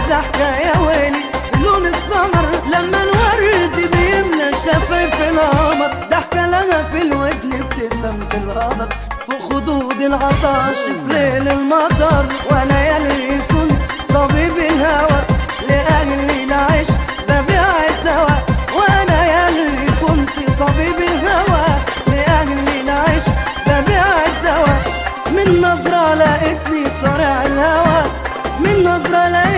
ضحكة يا ويلي لون السمر، لما الورد بيملى شفايف القمر. ضحكة لها في الودن ابتسامة القدر، فوق خدود العطش في ليل المطر. وانا ياللي كنت طبيب الهوى لأجلي العيش ببيع الدواء، وانا ياللي كنت طبيب الهوى لأجلي العيش ببيع الدواء. من نظرة لقيتني صارع الهوى، من نظرة لقيتني